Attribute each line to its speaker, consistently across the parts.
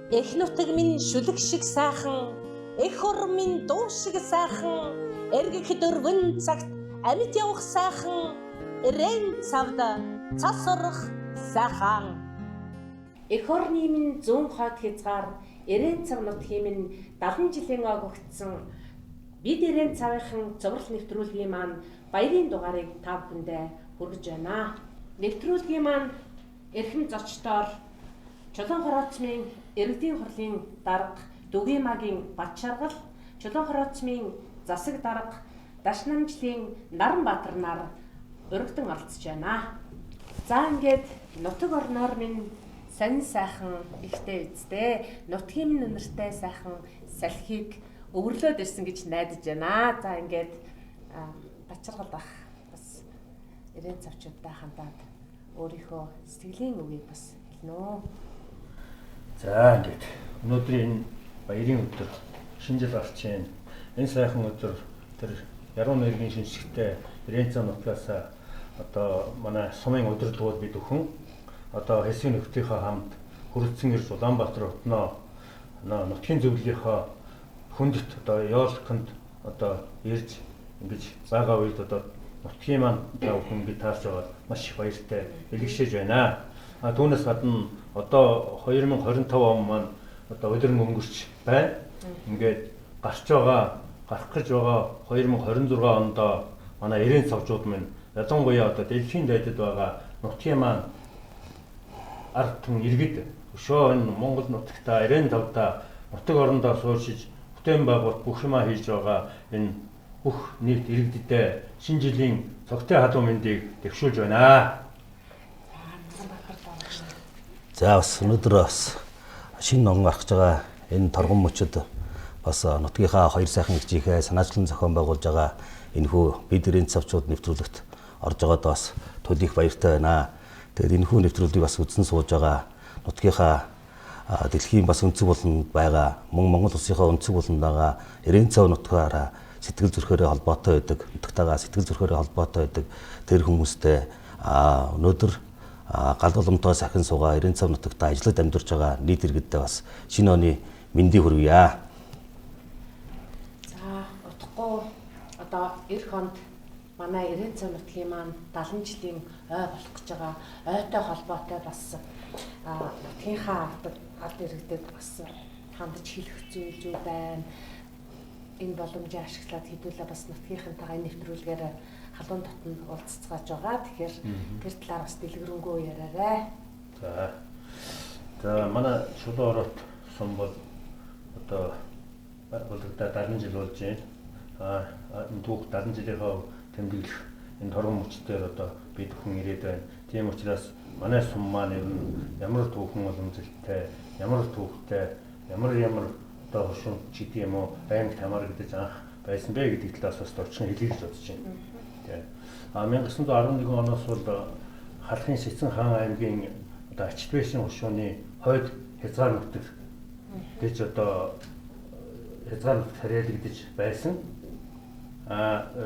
Speaker 1: Эх нутаг минь шүлэг шиг сайхан, эх орон минь дуу шиг сайхан, эргэх дөрвөн цагт амьд явах сайхан, эрээн цавд цас орох сайхан. Эх орны минь зүүн хойд хязгаар эрээн цав нутгийн минь 70 жилийн огогдсон бид эрээн цавынхан цуврал нэвтрүүлгийн маань баярын дугаарыг та бүхэндээ хүргэж байна. Нэвтрүүлгийн маань эрхэм зочдоор Чулуун хороцмын иргэдийн хурлын дарга Дүгиймагийн Батчаргал, Чулуун хороцмын засаг дарга Дашнамжлын Наранбаатар нар урагдан оролцож байна. За ингээд нутаг орноор минь сонин сайхан ихтэй үсттэй нутгийн минь үнэртэй сайхан салхийг өвөрлөөд ирсэн гэж найдаж байна. За ингээд Батчаргал ах бас эрээн цавчуудтай хандаад өөрийнхөө сэтгэлийн үгийг бас хэлнэ үү.
Speaker 2: За ингээд өнөөдрийн энэ баярын өдөр шинэ жил гарч байна. Энэ сайхан өдөр тэр яруу найргийн шинжлэхтэй эрээн цав нутгаас одоо манай сумын удирдлагууд бид бүхэн одоо хэсгийн нөхдийнхөө хамт хүрэлцэн ирж Улаанбаатар хотноо нутгийн зөвлөлийнхөө хүндэт одоо ёолконд одоо ирж ингэж байгаа үед одоо нутгийн маань та бүхэн ингэ таарч байгаа маш их баяртай бэлэгшээж байна. А түүнээс гадна одоо 2025 он маань одоо өдөр өнгөрч байна. Ингээд гарч байгаа, гарах гэж байгаа 2026 онд манай эрээн цавчууд минь ялангуяа одоо дэлхийн дайдад байгаа нутгийн маань ард түмэн иргэд өшөө энэ Монгол нутагта эрээн тавда нутаг орондоо сууршиж бүтээн байгуулалт бүх юмаа хийж байгаа энэ бүх нийт иргэддээ шинэ жилийн цогтой халуун мэндийг дэвшүүлж байна.
Speaker 3: За бас өнөөдөр бас шинэ он гарах гэж байгаа энэ торгон мөчөд бас нутгийнхаа хоёр сайхан эгжийнхээ санаачлан зохион байгуулж байгаа энэхүү бид эрээн цавчууд нэвтрүүлэгт орж байгаад бас төл их баяртай байна. Тэгээд энэхүү нэвтрүүлгийг бас үзэн сууж байгаа нутгийнхаа дэлхийн бас өнцөг буланд байгаа мөн Монгол улсынхаа өнцөг буланд байгаа эрээн цав нутгаараа сэтгэл зүрхээрээ холбоотой байдаг, нутагтайгаа сэтгэл зүрхээрээ холбоотой байдаг тэр хүмүүстэй өнөөдөр гал боломтой сахин суугаа эрээн цав нутагта ажиллаж амьдарч байгаа нийт иргэддээ бас шинэ оны мэндийг хүргье.
Speaker 1: За удахгүй одоо эх онд манай эрээн цав нутгийн маань 70 жилийн ой болох гэж байгаа. Ойтой холбоотой бас нутгийнхаа ард иргэдэд бас хандаж хэлэх зүйл юу байна. Энэ боломжийг ашиглаад хэдүүлээ бас нутгийнхантайгаа энэ нэвтрүүлгээр халуун дотнд уулзцгааж байгаа. Тэгэхээр тэр талаар бас дэлгэрэнгүй яриарай.
Speaker 2: За. За манай Чулуун хороот сум бол одоо байгуулагдаад 70 жил болж байна. Энэ түүх 70 жилийнхаа тэмдэглэх энэ торгон мөчдөр одоо бид бүхэн ирээд байна. Тийм учраас манай сум маань ер нь ямар түүхэн уламжилттай, ямар түүхтэй, ямар одоо хошин ч гэдэг юм уу аймагт хамаарагдаж анх байсан бэ гэдэг талаас бас товчхон хэлье гэж бодож байна. 1911 оноос бол Халахын Сэцэн хаан аймгийн одоо Ачтбэшин хошууны хойд хязгаар нутаг гэж одоо хязгаар нутаг харьяалагдаж байсан.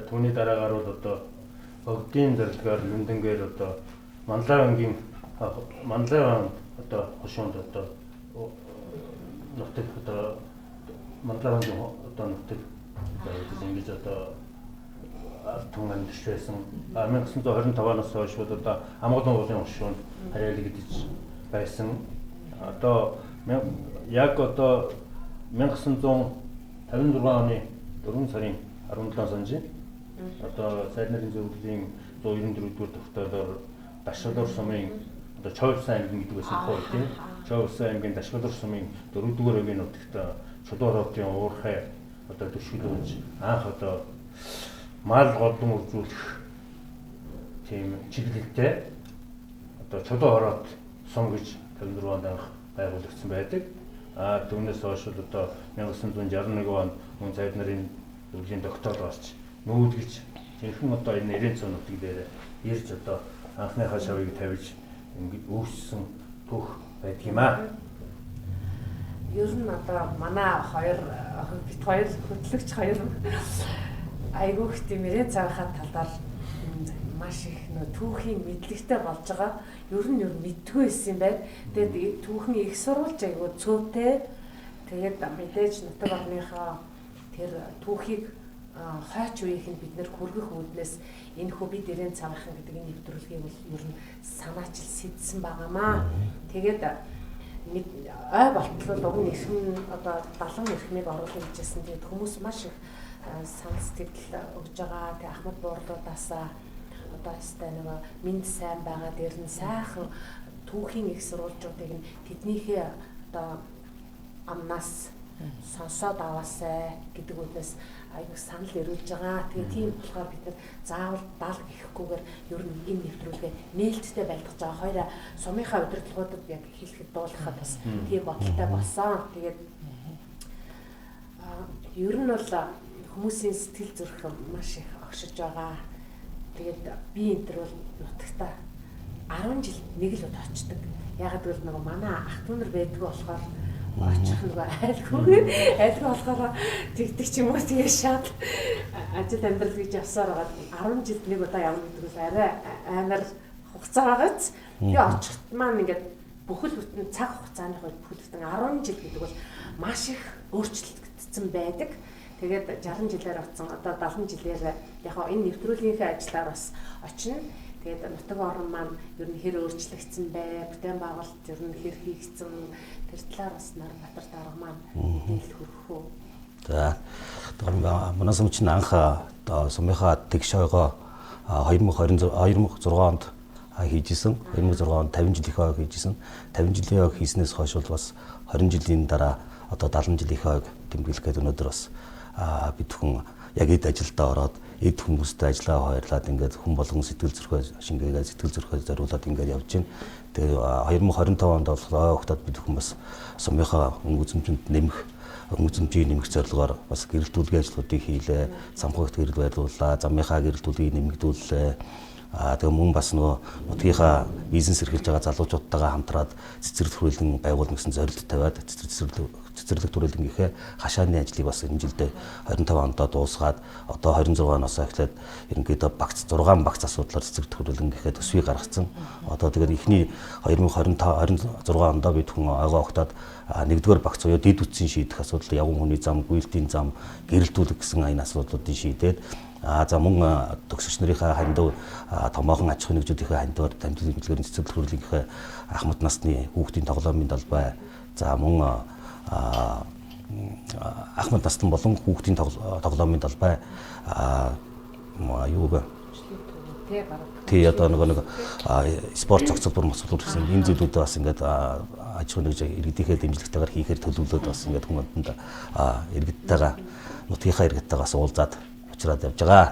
Speaker 2: Түүний дараагаар бол одоо богдын зорилгоор Люндэнгээр одоо Манлайвангийн Манлайван одоо хошуунд одоо нутаг одоо Манлайвангийн одоо нутаг гэж ингэж одоо ард түмэн амьдарч байсан. 1925 оноос хойш бол одоо Амгалан уулын хошуунд харьяалагдаж байсан. Одоо яг одоо 1956 оны 4 сарын 17 санжийн одоо сайд нарын зөвлөлийн 194 дугаар тогтоолоор Дашгалуур сумын одоо Чойвсан аймаг гэдэг байсан тухай тийм. Чойвсан аймгийн Дашгалуур сумын 4 дугаар өгийн нутагт Чулуун хороотын уурхай одоо төшөглөөж анх одоо мал голдон үржүүлэх тийм чиглэлтэй одоо Чулуун хороот сум гэж 54 онд анх байгуулагдсан байдаг. Түүнээс хойш одоо 1961 онд мөн сайд нарын зөвлөлийн тогтоол гарч нүүдгэж жинхэнэ одоо энэ эрээн цав нутаг дээр ирж одоо анхныхаа шавыг тавьж ингэж үүссэн түүх байдаг юм аа.
Speaker 1: Ер нь одоо манай хоёр бит хоёр хөтлөгч хоёр айгүйх тийм эрээн цавынхаа талаар
Speaker 4: Маш их нөө түүхийн мэдлэгтэй болж байгаа. Ер нь мэддэггүй байсан юм байна. Тэгээд түүхэн их сурвалж айгүй цөөтэй. Тэгээд мэдээж нутаг орныхоо тэр түүхийг хойч үеийнх нь бид нэр хүргэх үүднээс энэ хүү бид эрээн цавхан гэдэг энэ нэвтрүүлгийг бол ер нь санаачил сэдсэн байгаамаа. Тэгээд ой болтлол уг нь эрхэм одоо 70 эрхмийг оруулах гэжсэн. Тэгээд хүмүүс маш их санал сэтгэл өгж байгаа. Тэгээд ахмад буурлуудаас одоо өстэй нөгөө минд сайн байгаа дээр нь сайхан түүхийн их сурвалжуудыг нь тэднийхээ одоо амнаас сонсоод аваасай гэдэг үднээс айгүй санал ирүүлж байгаа. Тэгээ тийм болохоор бид нар заавал дал гэхгүйгээр ер нь энэ нэвтрүүлгээ нээлттэй байлгаж байгаа. Хоёроо сумынхаа удирдлагуудад яг хэлэхэд дуулахад бас тийм бодолтой болсон. Тэгээд ер нь бол хүмүүсийн сэтгэл зүрх маш их огшиж байгаа. Тэгээд би энэ төр бол нутагта 10 жилд нэг л удаа очдог. Ягаад гэвэл нөгөө манай ах дүү нар байдгүй болохоор очих нөгөө айлгүй болохоор тэгдэг ч юм уу, тэгээ шат ажил амьдрал гэж явсаар байгаа. 10 жилд нэг удаа явна гэдэг бол арай амар хугацаа байгааз. Тэгээ очихт маань ингээд бүхэл бүтэн цаг хугацааны хувьд бүхэл бүтэн 10 жил гэдэг бол маш их өөрчлөгдсөн байдаг. Тэгээд 60 жилээр очсон, одоо 70 жилээр яг энэ нэвтрүүлгийнхээ ажиллаар бас очино. Тэгээд нутаг орн маань ер нь хэр өөрчлөгдсөн бэ? Бүтээн байгуулалт ер нь хэр хийгдсэн? Тэр талаар бас Наранбаатар дарга маань мэдээлэл хүргэх үү?
Speaker 3: За, манай сум чинь анх одоо сумынхаа тэгш ойгоо 2026 онд хийжсэн. 2006 онд 50 жилийнхээ ойг хийжсэн. 50 жилийн ойг хийснээс хойш бол бас 20 жилийн дараа одоо 70 жилийнхээ ойг тэмдэглэх гээд өнөөдөр бас бид хүн яг эд ажилдаа ороод эд хүмүүстэй ажиллаа хоёрлаад ингээд хүн болгон сэтгэл зүрхээ шингээгээ сэтгэл зүрхээ зориулаад ингээд явж байна. Тэгээ 2025 онд болохоор ой огтод бид хүн бас сумынхаа өнгө үзэмжинд нэмэх өнгө үзэмжийг нэмэх зорилгоор бас гэрэл түлгийн ажлуудыг хийлээ, самхагт гэрэл байрлууллаа, замынхаа гэрэл түлгийг нэмэгдүүллээ. Тэгээ мөн бас нөгөө нутгийнхаа бизнес эрхэлж байгаа залуучуудтайгаа хамтраад цэцэрлэг хүрээлэн байгуулна гэсэн зорилт тавиад цэцэрлэг түрээлэнгийнхээ хашааны ажлыг бас энэ жилдээ 25 ондоо дуусгаад одоо 26 оноос эхлээд ерөнхийдөө багц 6 багц асуудлаар цэцэрлэг түрээлэнгийнхээ төсвийг гаргацсан. Одоо тэгээд эхний 2025 26 ондоо бид хүн ойгоо огтоод нэгдүгээр багц буюу дэд үтсийн шийдэх асуудал, явган хүний зам, гүйлтийн зам, гэрэл түлэг гэсэн энэ асуудлуудыг шийдээд за мөн төгсөгч нарынхаа хандив томоохон аж ахуйн нэгжүүдийнхээ хандиваар дамжуулах мэдлэгээр цэцэрлэг хүрээлэнгийнхээ ахмад насны хүүхдийн тоглоомын талбай, за мөн ахмад настан болон хүүхдийн тоглоомын талбай юу вэ? Тий, одоо нөгөө нэг спорт цогцолбор моцолбор гэсэн энэ зүйлүүдээ бас ингээд аж ахуйн нэгж иргэдийнхээ дэмжлэгтэйгээр хийхээр төлөвлөөд бас ингээд хүн амтанд иргэдтэйгээ нутгийнхаа иргэдтэйгээ бас уулзаад учраад явж байгаа.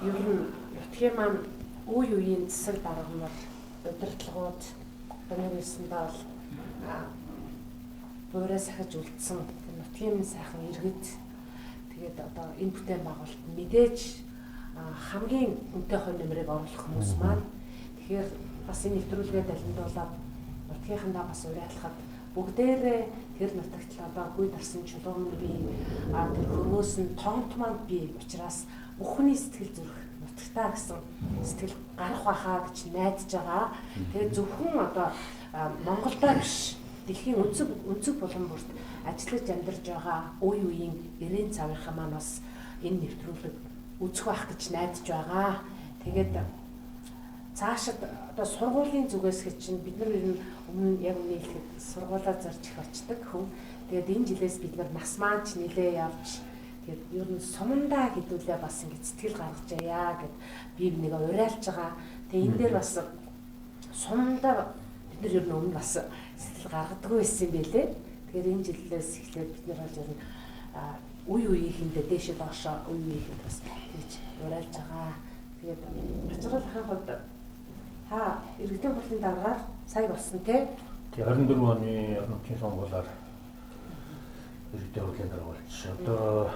Speaker 4: Ер нь нутгийн маань үе үеийн засаг даргамар удирдлагууд одоо нэг юмсандаа бол буурай сахиж үлдсэн нутгийн минь сайхан иргэд тэгээд одоо энэ бүтээн байгуулалт мэдээж хамгийн үнэтэй хувь нэмрийг оруулах хүмүүс маань тэгэхээр бас энэ нэвтрүүлгээ далимдуулаад нутгийнхандаа бас уриалахад бүгдээрээ тэр нутагт л одоо хүй дарсан чулуун бий, тэр хөрвөөс нь тонт маань бий учраас бүхний сэтгэл зүрх нутагтаа гэсэн сэтгэл гарах байхаа гэж найдаж байгаа. Тэгээд зөвхөн одоо Монголдоо биш дэлхийн өнцөг булан бүрт ажиллаж амьдарч байгаа үе үеийн эрээн цавынхаа маань бас энэ нэвтрүүлэг үзэх байх гэж найдаж байгаа. Тэгээд цаашид одоо сургуулийн зүгээс гэж чинь бид нар ер нь өмнө яг өмнө хэлэхэд сургуулаа зорж их очдог хүн. Тэгээд энэ жилээс бид нар нас маань ч нилээ явж тэгээд ер нь сумандаа гэдүүлээ бас ингэ сэтгэл гаргаж яа гэд би нэг уриалж байгаа. Тэгээд энэ дээр бас сумандаа бид нар ер нь өмнө бас сэтгэл гаргадаггүй байсан юм байлээ. Тэгэхээр энэ жилээс эхлээд бид нар бол ер нь үе үеийнхэндээ дээшээ доошоо үе үеийнхэнд бас тэгж уриалж байгаа. Тэгээд бачруулахын хувьд та иргэдийн хурлын даргаар сая болсон тий?
Speaker 2: Тий, 24 оны орон нутгийн сонгуулиар иргэдийн хурлын дарга болчих. Одоо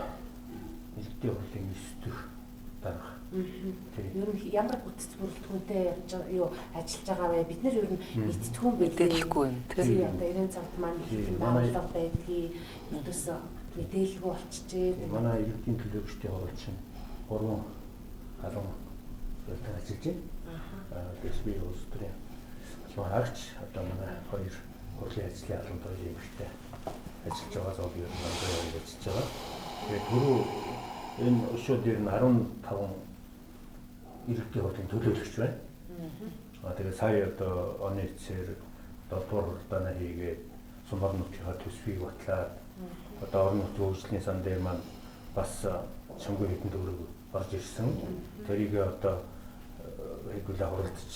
Speaker 2: иргэдийн хурлын 9 дэх дарга.
Speaker 4: Ер нь ямар бүтэц бүрэлдэхүүнтэй явж юу ажиллаж байгаа вэ? Бид нар ер нь мэдтгүү юм байлээ.
Speaker 5: Мэдээлэхгүй юм
Speaker 4: тий. Одоо 90 цагт маань байгууллага байдгийг ердөөсөө мэдээлэлгүй болчихжээ.
Speaker 2: Манай иргэдийн төлөөлөгчдийн хурал чинь 3 алан зүйлтэй ажиллаж байна. Аа би улс төрийн албан хаагч одоо манай хоёр хурлын ажлын албанд хоёр эмэгтэй ажиллаж байгаа зоо би ер нь ажиллаж байгаа. Тэгээд түрүү энэ өшөө дээр нь 15 иргэдийн хурлын төлөөлөгч байна. Аа тэгээд сая одоо оны эцсээр 7 дугаар хуралдаанаа хийгээд сум орон нутгийнхаа төсвийг батлаад одоо орон нутгийн хөгжлийн сан дээр маань бас шамгүй хэдэн төгрөг орж ирсэн. Тэрийг одоо хэдүүлээ хуралдаж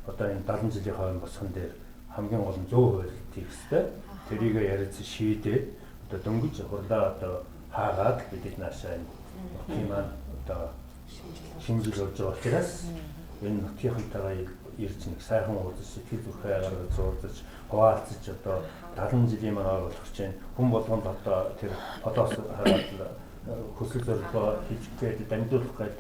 Speaker 2: одоо энэ 70 жилийн хойно босгон дээр хамгийн гол нь зөв хууль хийх ёстой. Тэрийг яриад шийдээд одоо дөнгөж хурлаа одоо хаагаад бид наашаа энэ нутгийн маань одоо шинэ жил болж байгаа учраас энэ нутгийнхантайгаа ирж нэг сайхан уулзаж сэтгэл зүрхээ гаргаж уулзаж хуваалцаж одоо 70 жилийн маань болох чинь хүн болгонд одоо тэр одоос хараад хүсэл зорилгоо хийж гээд дамжуулах гээд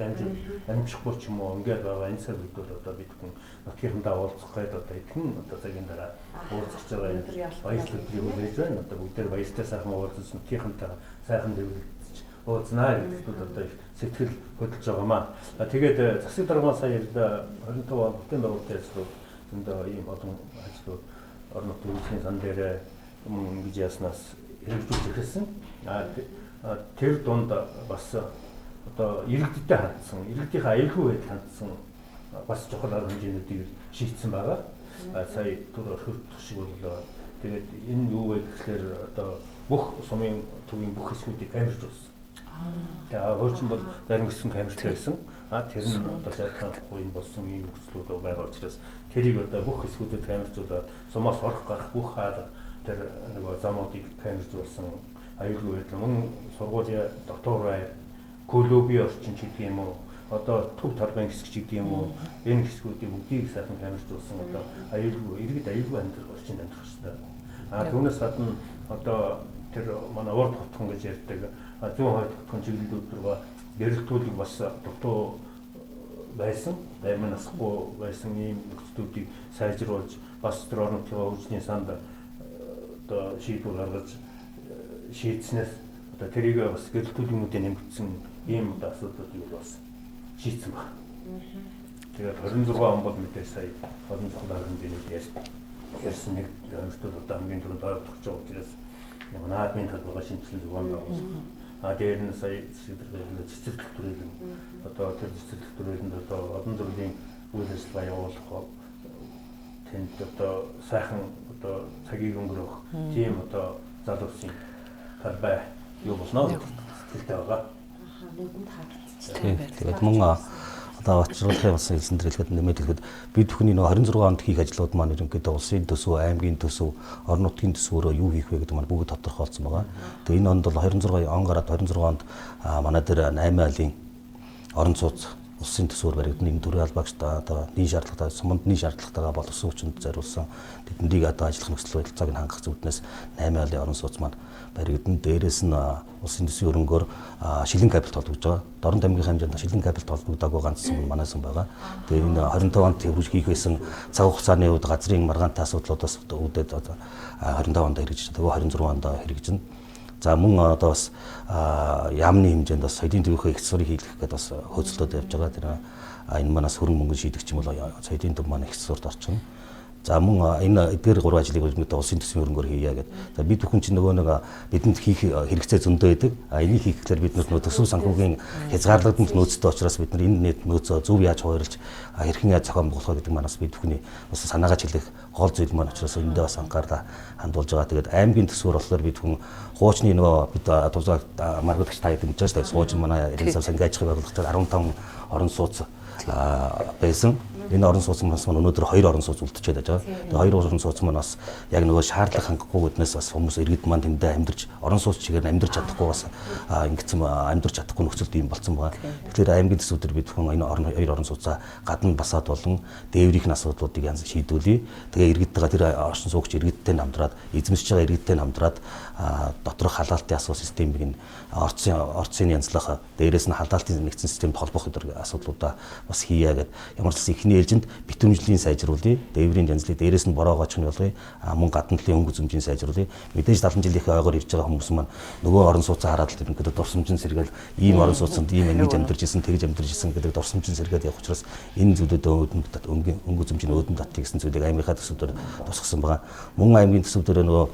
Speaker 2: дамжихгүй ч юм уу ингээд байгаа энэ цаг үед бол одоо бид хүн нутгийнхантаа уулзах гээд одоо итгэн одоо цагийн дараа уулзах байгаа энэ баярлал өдрийг хүлээж байна. Одоо бүгдээр баяртай сайхан уулзаж нутгийнхантаа сайхан дэвлэгдэж уулзнаа гэдэгт одоо их сэтгэл хөдлөж байгаамаа. Тэгээд засаг даргын сая 25 он бүтээн байгуулалтын ажлууд зөндөө ийм олон ажлууд орон нутгийн хөгжлийн сан дээр ингэж яаснаас хэрэгжүүлж эхэлсэн. Тэр дунд бас одоо иргэдтэй хандсан, иргэдийнхээ аюулгүй байдал хандсан бас чухал арга хэмжээнүүдийг шийдсэн байгаа. Сая түр орхигдох шиг боллоо. Тэгээд энэ юу вэ гэхлээр одоо бүх сумын төвийн бүх хэсгүүдийг камержуулсан. Тэгээ хуучин бол зарим хэсэг камертай байсан. Тэр нь одоо шаардлагагүй юм болсон ийм нөхцлүүд байгаа учраас тэрийг одоо бүх хэсгүүдэд камержуулаад сумаас орох гарах бүх хаалга тэр нөгөө замуудыг камержуулсан. Аюулгүй байдал мөн сургуулийн дотуур бай, клубын орчин ч гэдэг юм уу, одоо төв талбайн хэсэг ч гэдэг юм уу, энэ хэсгүүдийг бүгдийг сайхан камержуулсан одоо аюулгүй иргэд аюулгүй амьдрах орчинд амьдрах хэрэгтэй. Түүнээс гадна одоо тэр манай урд хотхон гэж ярьдаг зүүн хойд хотхон чиглэлүүд рүү гэрэлтүүлэг бас дутуу байсан, зарим нь насахгүй байсан ийм нөхцлүүдийг сайжруулж бас тэр орон нутгийн хөгжлийн санд одоо шийдвэр гаргаж шийдснээс одоо тэрийг бас гэрэлтүүлгүүдээ нэмэгдсэн ийм одоо асуудлуудыг бас шийдсэн байна. Тэгээд 26 он бол мэдээ сая олон чухал арга хэмжээнүүд ярьсан нэг өнөртөл одоо хамгийн түрүүнд ойлгох байгаа учраас наадмын талбайгаа шинжилсэн зохион байгуулсан. Дээр нь сая цэцэрлэг төрөлн одоо тэр цэцэрлэг төрөлөнд одоо олон төрлийн үйл ажиллагаа явуулах тэнд одоо сайхан одоо цагийг өнгөрөөх тийм одоо залуусын талбай юу болно гэдэгтэй байгаа.
Speaker 4: Нүдэнд харагдчихлаа.
Speaker 3: Тэгээд мөн одоо очруулахын бас хэлсэн дээр хэлэхэд нэмээд хэлэхэд бид бүхний нөгөө 26 онд хийх ажлууд маань ерөнхийдөө улсын төсөв, аймгийн төсөв, орон нутгийн төсвөөрөө юу хийх вэ гэдэг маань бүгд тодорхойлцсон байгаа. Тэгээд энэ онд бол 26 он гараад 26 онд манай дээр 8 айлын орон сууц улсын төсвөр баригдана. Энэ төрийн албаагч одоо нийт шаардлагатай, суманд нийт шаардлагатайгаа боловсон хүчинд зориулсан тэдэндийг одоо ажиллах нөхцөл байдлыг нь хангах зүуднээс 8 айлын орон сууц маань баригдана. Дээрээс нь улсын төсвийн өрөнгөөр шилэн кабель холбогдож байгаа. Дорнод аймгийн хэмжээнд шилэн кабель холбогдоогүй ганц сум манай сум байгаа. Тэгээ энэ 25 онд хөрвж хийх байсан цаг хугацааны хувьд газрын маргаантай асуудлуудаас үүдээд одоо 25 онд хэрэгжиж, тэгээ 26 онд хэрэгжинэ. За мөн одоо бас яамны хэмжээнд бас соёлын төвийнхөө их засварыг хийлгэх гээд бас хөөцөлтөд явж байгаа. Тэр энэ манаас хөрөнгө мөнгө шийдэх юм бол соёлын төв маань их засварт орчихно. За мөн энэ эдгээр гурван ажлыг ерөнхийдөө улсын төсвийн хөрөнгөөр хийе гэдэг. За бид бүхэн чинь нөгөө нэг бидэнд хийх хэрэгцээ зөндөө байдаг. А энийг хийхлээр бид нар төсөв санхүүгийн хязгаарлагдмал нөөцтэй учраас бид нар энэ нөөцөө зөв яаж хуваарлж хэрхэн яаж зохион байгуулах вэ гэдэг манаас бид бүхний бас санаагаа чилэх гол зүйл маань учраас эндээ бас анхаарлаа хандуулж байгаа. Тэгээд аймгийн төсвөр болохоор бид хүн хуучны нөгөө бид тусаа маргалагч та гэдэг юм чинь суучин манай 90 сав сангийн аж ахуйн байгууллагад 15 орон сууц байсан. Энэ орон сууц маань өнөөдөр 2 орон сууц үлдчихэд байж байгаа. Тэгээ 2 орон сууц маань бас яг нөгөө шаардлага хангахгүй гэднээс бас хүмүүс иргэд маань тэндээ амьдарч орон сууц чигээр амьдарч чадахгүй бас ингэсэн амьдарч чадахгүй нөхцөлд юм болцсон байгаа. Тэгэхээр аймгийн төсвүүдэр бид хүн энэ орон 2 орон сууцаа гадна басаад болон дээврийнх нь асуудлуудыг янз шийдвүлье. Тэгээ иргэдтэйгээ тэр оршин суугч иргэдтэй хамтраад эзэмшиж байгаа иргэдтэй хамтраад доторх халаалтын асуу системийг нь орцын янзлах дээрээс нь халаалтын нэгдсэн системд холбох гэдэг асуудлуудаа бас хийе гэд ямар ч гэсэн эхний Эхний ээлжинд битүүмжлийн сайжруулъя, дээврийн янзлыг дээрээс нь бороогооч нь болгоё, мөн гадна талын өнгө үзэмжийн сайжруулъя. Мэдээж 70 жилийнхээ ойгоор ирж байгаа хүмүүс маань нөгөө орон сууцаа хараад л ерөнхийдөө дурсамжин сэргээл ийм орон сууцанд ийм ингэж амьдарч исэн, тэгж амьдарч исэн гэдэг дурсамжин сэргээд явах учраас энэ зүйлүүд өнгө үзэмжийн өөдөн татъя гэсэн зүйлийг аймгийнхаа төсөв дээр тусгасан байгаа. Мөн аймгийн төсөв дээр нөгөө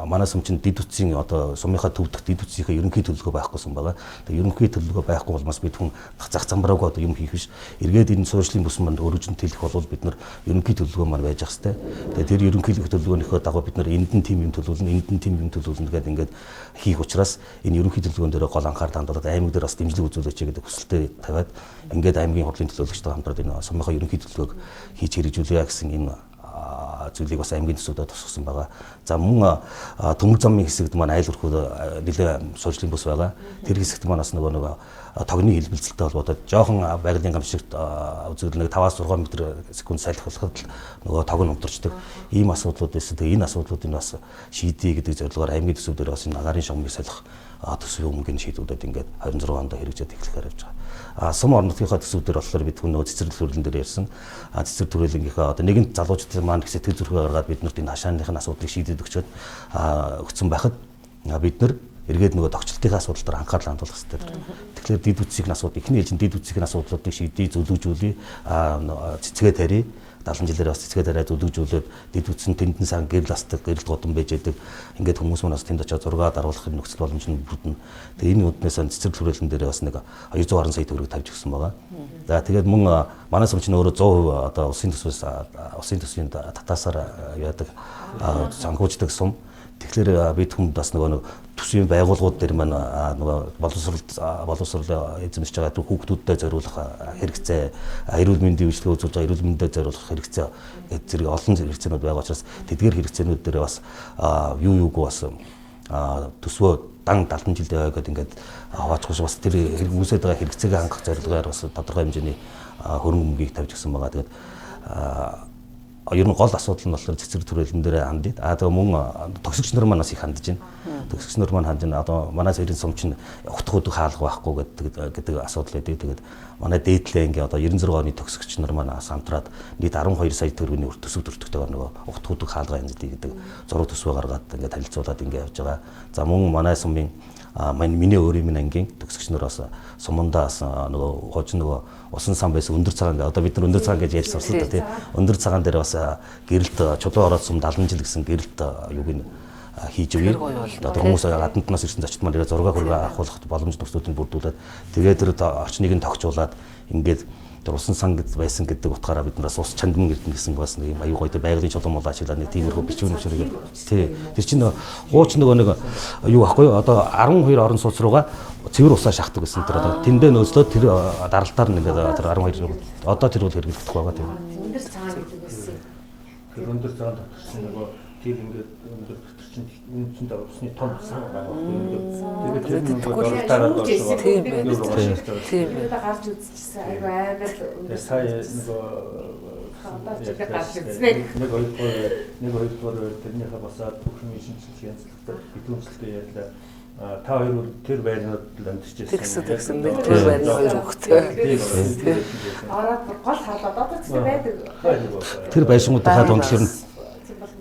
Speaker 3: манай сум чинь дэд үтсийн одоо сумынхаа төвдөх дэд үтсийнхээ ерөнхий төлөвлөгөө байхгүйсэн байгаа. Тэгээ ерөнхий төлөвлөгөө байхгүй болмоос бид хүн зах замбраагүй одоо юм хийх биш. Эргээд энэ суурьшлийн бүс манд өргөжин тэлэх бол бид нар ерөнхий төлөвлөгөө маань байж ах хэвээр. Тэгээ тэр ерөнхий төлөвлөгөөнийхөө дагуу бид нар энд нь тийм юм төлөвлөнө, энд нь тийм юм төлөвлөнө гэдэг ингээд хийх учраас энэ ерөнхий төлөвлөгөөн дээр гол анхаарал хандуулаад аймаг дээр бас дэмжлэг үзүүлээч гэдэг хүсэлтээ тавиад ингээд аймгийн хурлын төлөөлөгчтэй хамтраад энэ сумынхаа ерөнхий төлөвлөгөөг хийж хэрэгжүүлье гэсэн энэ зүйлийг бас аймгийн төсөвдөө тусгасан байгаа. За мөн төмөр замын хэсэгт маань айл өрхүүд нэлээ суурьшлийн бүс байгаа. Тэр хэсэгт маань бас нөгөө тогны хэлбэлзэлтэй холбоотой жоохон байгалийн гамшигт үзэгдэл нэг 5-6 м секунд салхилахад л нөгөө тог нь унтарчдаг. Ийм асуудлууд байсан. Тэгээ энэ асуудлуудыг бас шийдье гэдэг зорилгоор аймгийн төсөв дээр бас энэ агаарын шугамыг солих төсвийн өмнөгийн шийдвүүдэд ингээд 26 онд хэрэгжээд эхлэхээр явж байгаа. Сум орон нутгийнхаа төсөв дээр болохоор бид хүн нөгөө цэцэрлэг төрөлн дээр ярьсан. Цэцэрлэг төрөлнгийнхаа одоо нэгэнт залуучууд маань их сэтгэл зүрхээ гаргаад бид нарт энэ хашааных нь асуудлыг шийдээд өгчөөд өгсөн байхад бид нар эргээд нөгөө тогтчлтынхаа асуудал дээр анхаарал хандуулах хэрэгтэй. Тэгэхээр дэд үтсийн асуудал, эхний ээлжинд дэд үтсийн асуудлуудыг шийдье, зөвлөгжүүлье, цэцгээ тарья. 70 жилээр бас цэцгээ тариа зөвлөгжүүлээд дэд үтсэн тэндэн сан гэрэл астдаг, гэрэл гудам байж яадаг. Ингээд хүмүүс маань бас тэнд очиод зураг даруулах нөхцөл боломж нь бүрдэнэ. Тэгээ энэ үднээс цэцэрлэг хүрээлэн дээр бас нэг 210 сая төгрөг тавьж өгсөн байгаа. За тэгээд мөн манай сум чинь өөрөө 100% одоо улсын төсвөөс улсын төсвийн татаасаар яадаг санхүүждэг сум. Тэгэхээр бид хүнд бас нөгөө төсвийн байгууллагууд дээр маань нөгөө боловсрол эзэмшиж байгаа хүүхдүүддээ зориулах хэрэгцээ, эрүүл мэндийн үйлчилгээ үзүүлж байгаа эрүүл мэндэд зориулах хэрэгцээ зэрэг олон хэрэгцээнүүд байгаа учраас тэдгээр хэрэгцээнүүд дээр бас юугүй бас төсвөө дан 70 жилдээ бай гэдэг ингээд хаваачгүй бас тэр хэрэг үүсээд байгаа хэрэгцээгээ хангах зорилгоор бас тодорхой хэмжээний хөрөнгө мөнгийг тавьж гисэн байгаа. Тэгээд ер нь гол асуудал нь болохоор цэцэрлэг төрөлн дээр хандъя. Тэгээ мөн төгсөгч нар маань бас их хандж байна. Төгсөгч нар маань хандж байна. Одоо манай сэрийн сум чинь утга өдөх хаалга байхгүй гэдэг асуудал байдаг. Тэгээд манай дээдлээ ингээ одоо 96 оны төгсөгч нар маань бас хамтраад нийт 12 сая төгрөгийн төсөв төртөгтэйгээр нөгөө утга өдөх хаалга янзлыг гэдэг зураг төсвөө гаргаад ингээ танилцуулаад ингээ явж байгаа. За мөн манай сумын миний өөрийн минь ангийн төгсөгч нар бас сумандаа бас нөгөө хожин нөгөө усан сан байсан өндөр цагаан одоо бид нар өндөр цагаан гэж ярьж сурсан л да тий. Өндөр цагаан дээр бас гэрэлт чулуу ороод сум 70 жил гэсэн гэрэлт юуг нь хийж өгье. Одоо хүмүүс гаднаас ирсэн зочид маань ирээ зураг хөргөө авахулах боломж нөхцлүүдийг бүрдүүлээд тэгээд тэр орчныг нь тогтжуулаад ингээд тэр усан сан байсан гэдэг утгаараа бид нараас ус чандман эрдэнэ гэсэн бас нэг юм аюу гоё байгалийн чулуун мул ашиглаад нэг тиймэрхүү бичвэр нэвшрэг тий. Тэр чинь хууч нөгөө нэг юу байхгүй юу одоо 12 орон сууц руугаа цэвэр усаа шахдаг гэсэн тэр одоо тэндээ нөөцлөөд тэр даралтаар нь ингээд тэр 12 одоо тэр бол хэрэглэгдэх байгаа тийм.
Speaker 4: Өндөр цагаан гэдэг байсан.
Speaker 2: Тэр өндөр цагаан дотор чинь нөгөө тэр ингээд өндөр дотор чинь үндсэнд усны том сан байгаа байхгүй юу. Тэгээд тэр нөгөө даралтаараа доош
Speaker 5: тийм байна. Тийм
Speaker 4: байна. Гарч үзчихсэн айгу амар
Speaker 2: өндөр. Сая нөгөө нэг хоёрдугаар тэрнийхээ босоод бүх юм шинжилгээ янзлахтай битүүмжлэлтэй ярьлаа. Та хоёр бол тэр байрнууд л амьдарч
Speaker 5: байсан. Тэгсэн нэг тэр байрны хоёр хүүхдээ.
Speaker 4: Ороод гол харлаад одоо ч байдаг.
Speaker 3: Тэр байшингуудынхаа дунд ер нь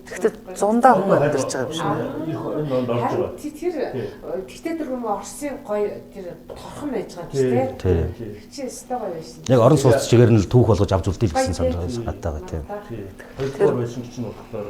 Speaker 5: Тэгэхдээ зундаа хүн амьдарч байгаа юм шиг.
Speaker 2: Энэ донд орж байгаа.
Speaker 4: Тэр тэгтээ тэр хүмүүс Оросын гоё тэр торхон байж байгаа юм шүү дээ. Чи өстой гоё байсан.
Speaker 3: Яг орон сууц чигээр нь л түүх болгож авч үлдээх гэсэн санаатай байгаа тийм.
Speaker 2: Хоёрдугаар байсан чинь болохоор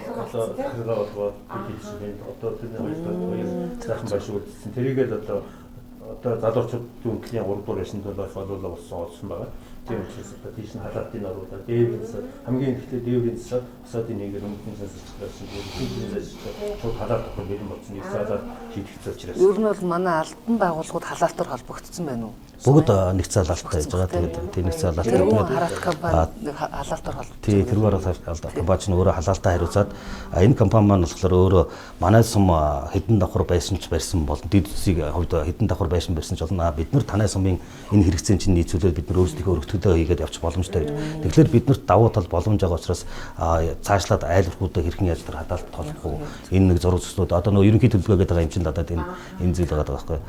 Speaker 2: одоо захиргаа болгоод бид хийсэн юм. Одоо тэрний хоёр сайхан байшин үлдсэн. Тэрийгээ л одоо залуучууд дүнклийн 3 дугаар байшинд бол олуулаа болсон олсон байгаа. Тийм учраас одоо тийш нь халаалтын оруулаад дээврийн засаад хамгийн ихтэй дээврийн засаад бусаадын нэгээр өмнөдний засаж байсан. Өмнөдний засаж шууд халаалт өгөх бэлэн болсон. Их цаалаад шийдэгдсэн учраас.
Speaker 5: Ер нь бол манай албан байгууллагууд халаалтаар холбогдсон байна уу?
Speaker 3: Бүгд нэгцээ халаалттай байж байгаа. Тэгээд тийм нэгцээ халаалт.
Speaker 5: Тэгээд хараат компани халаалтаар холбогдсон.
Speaker 3: Тийм тэргээр компани чинь өөрөө халаалтаа хариуцаад энэ компани маань болохоор өөрөө манай сум хэдэн давхар байсан ч барьсан болно. Дэд үсийг хувьд хэдэн давхар байшин барьсан ч болно. Бид нар танай сумын энэ хэрэгцээнд чинь нийцүүлээд бид нар өөрсдийнхөө өргөтгөл төлөвлөгөө хийгээд явчих боломжтой гэж. Тэгэхээр биднэрт давуу тал боломж байгаа учраас цаашлаад айл өрхүүдээ хэрхэн яаж тэр хадгалт толгох уу? Энэ нэг зураг төслүүд одоо нөгөө ерөнхий төлөвлөгөө гэдэг байгаа юм чинь надад энэ зүйл байгаа байхгүй.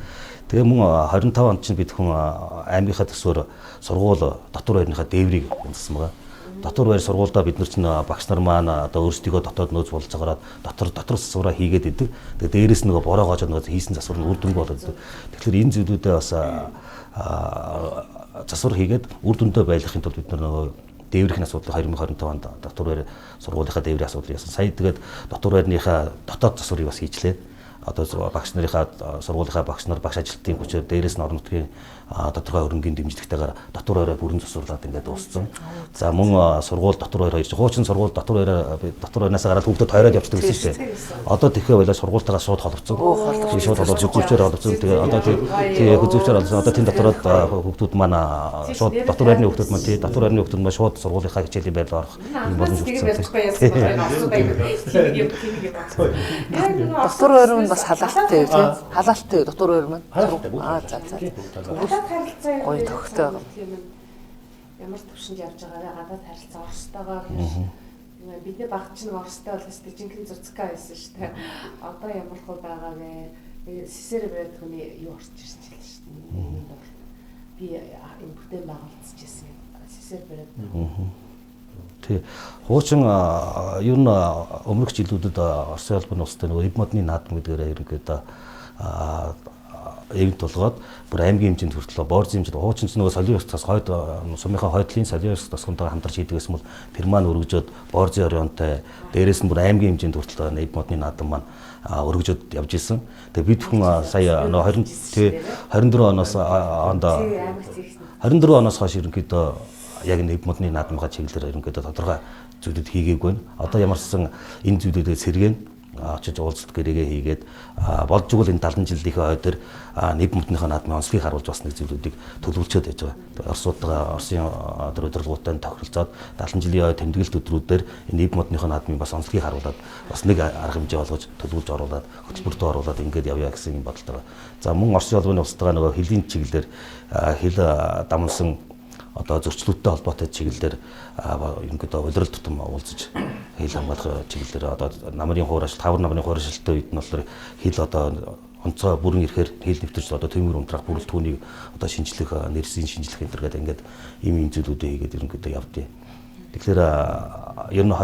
Speaker 3: Тэгээ мөн 25 онд чинь бид хүн аймгийнхаа төсвөр сургууль дотор байрныхаа дээврийг янзсан байгаа. Дотор байр сургуульдаа бид нар чинь багш нар маань одоо өөрсдийгөө дотоод нөөц болцоогоор дотор засвараа хийгээд идэг. Тэгээ дээрээс нөгөө бороо гоожоод нөгөө хийсэн засвар нь үр дүнгүй болоод идэг. Тэгэхээр энэ зүйлүүдээ бас засвар хийгээд үр дүндээ байлгахын тулд бид нар нөгөө дээврийн асуудлыг 2025 онд дотор байр сургуулийнхаа дээврийн асуудлыг яасан. Сая тэгээд дотор байрныхаа дотоод засварыг бас хийжлээ. Одоо багш нарынхаа сургуулийнхаа багш нар багш ажилтнын хүчээр дээрээс нь орон нутгийн тодорхой хөрөнгийн дэмжлэгтэйгээр дотор байраа бүрэн засварлаад ингээд дууссан. За мөн сургууль дотор байраа хийж хуучин сургууль дотор байраа дотор байрнаасаа гараад хүүхдүүд тойроод явчихдаг гэсэн шүү дээ. Одоо тэгэхээр байлаа сургуультайгаа шууд холбоцсон. Шууд холбоцсон, хүзүүчээр холбоцсон. Тэгээ одоо тий хүзүүчээр холбоцсон. Одоо тэн дотород хүүхдүүд маань шууд дотор байрны хүүхдүүд маань тий дотор байрны хүүхдүүд маань шууд сургуулийнхаа хичээлийн байрлал орох юм боломж үүссэн.
Speaker 5: Дотор байр нь бас халаалттай тий. Халаалттай дотор байр маань. Аа за за. Гоё төгтэй байгаа.
Speaker 4: Ямар төвшөнд явж байгаа вэ? Гадаад харилцаа Оростойгоо хэр бидний баг чинь Оростой бол өстэй жинхэнэ зуцгаа байсан шүү дээ. Одоо ямар хөө байгаа вэ? Сисэр бариад хүний юу орж ирж байна шүү дээ. Би энэ бүтээн байгуулж ирсэн. Сисэр бариад.
Speaker 3: Тий. Хуучин ер нь өмнөх жилүүдэд Оросын холбооны улстай нөгөө эд модны наадам гэдгээрээ ерөнхийдөө эвент болгоод бүр аймгийн хэмжээнд хүртэл борзын хэмжээнд хуучин ч нөгөө солио ёс тас хойд сумынхаа хойдлын солио ёс тасгамтайгаа хамтарч хийдэг гэсэн бол тэр маань өргөжөөд борзын орионтой дээрээс нь бүр аймгийн хэмжээнд хүртэл эд модны наадам маань өргөжөөд явж исэн. Тэгээ бид хүн сая нөгөө 24 оноос онд 24 оноос хойш ерөнхийдөө яг энэ эд модны наадмынхаа чиглэлээр ерөнхийдөө тодорхой зүйлүүд хийгээгүй байна. Одоо ямарчсан энэ зүйлүүдээ сэргээн очиж уулзалт гэрээгээ хийгээд болж игэл энэ 70 жилийнхээ хойд дээр нэг модныхоо наадмын онцлогийг харуулж бас нэг зүйлүүдийг төлөвлөчөөд байж байгаа. Оросуудтайгаа Оросын удирдлагуудтай тохиролцоод 70 жилийн хойд тэмдэглэлт өдрүүдээр энэ нэг модныхоо наадмын бас онцлогийг харуулад бас нэг арга хэмжээ болгож төлөвлөж оруулаад хөтөлбөртөө оруулаад ингээд явъя гэсэн юм бодолтой байгаа. За мөн Оросын холбооны улстайгаа нөгөө хөлийн чиглэлээр хэл дамнсан одоо зөрчлүүдтэй холбоотой чиглэлээр ерөнхийдөө улирал тутам уулзаж хэл хамгаалах чиглэлээр одоо намрын хуурашил, тавар намрын хуурашилтай үед нь болохоор хэл одоо онцгой бүрэн ирэхээр хэл нэвтэрч одоо төмөр унтраах бүрэлдэхүүнийг одоо шинжлэх, нэрсийн шинжлэх энэ төр гэдэг ингээд ийм зүйлүүдээ хийгээд ерөнхийдөө явдیں۔ Тэгэхээр ер нь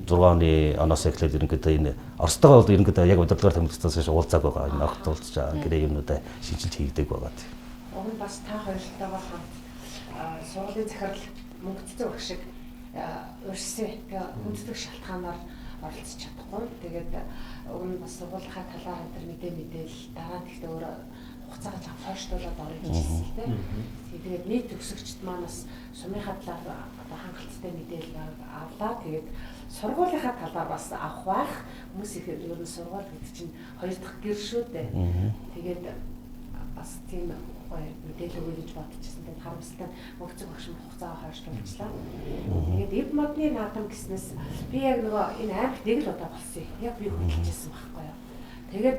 Speaker 3: 26 оны оноос эхлээд ерөнхийдөө энэ Оростойгоо бол ерөнхийдөө яг удирдлагаар тэмдэглэснээс уулзааг байгаа. Энэ огт уулзаж гэрээ юмнуудаа шинжилж хийгдэг байгаа.
Speaker 4: Уг нь бас та хоёртойгоо хамт сургуулийн захирал мөнгө цэцэг багш шиг урьсан хүндэтгэх шалтгаанаар оролцож чадахгүй. Тэгээд уг нь бас сургуулийнхаа талаар энэ төр мэдээлэл дараа нь гэхдээ өөрөө хугацаагаа жаа хойшлуулад орё гэж хэлсэн л дээ. Тэгээд нийт төгсөгчд маань бас сумынхаа талаар одоо хангалттай мэдээлэл авлаа. Тэгээд сургуулийнхаа талаар бас авах байх. Хүмүүс их ер нь сургууль гэдэг чинь хоёр дахь гэр шүү дээ. Тэгээд бас тийм гоё мэдээлэл өгье гэж бодчихсон. Тэгээд харамсалтай мөнгөцөг багш хугацаа хойшлуулчлаа. Тэгээд эв модны наадам гэснээс би яг нөгөө энэ аймагт нэг л удаа болсон юм. Яг би хөдөлжсэн байхгүй юу. Тэгээд